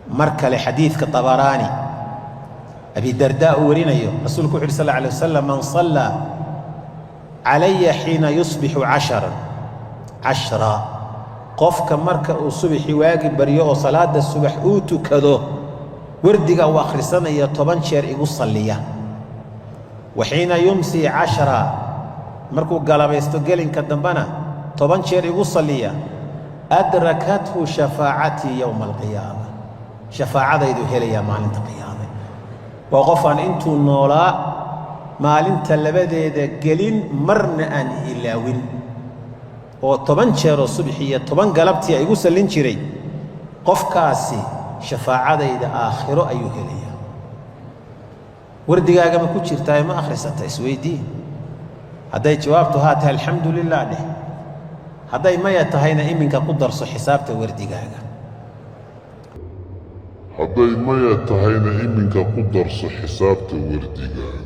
Mar kale xadiidka Tabaraani, Abi Dardaa uu warinayo, rasuulku wuxu uhi sal alla alay wasalam: "Man sallaa calaya xiina yusbixu casharan cashra", qofka marka uu subaxii waagi baryo oo salaada subax uu tukado, wardiga uu akhrisanaya 10 jeer igu salliya, wa xiina yumsii 10, markuu galabaysto gelinka dambena 10 jeer igu salliya, "adrakathu shafaacatii yowma alqiyaama", shafaacadaydu helayaa maalinta qiyaame. Waa qof aan intuu noolaa maalinta labadeeda gelin marna aan ilaawin oo 10 jeeroo subxi iyo 10 galabtii igu sallin jiray, qofkaasi shafaacadayda aakhiro ayuu helayaa. Wardigaagama ku jirtaa? Ma akhrisata? Isweydii. Hadday jawaabtu haa tahay, alxamdu lilah dheh. Hadday maya tahayna, iminka ku darso xisaabta wardigaaga. Hadday maya tahayna, iminka ku darso xisaabta wardigaaga.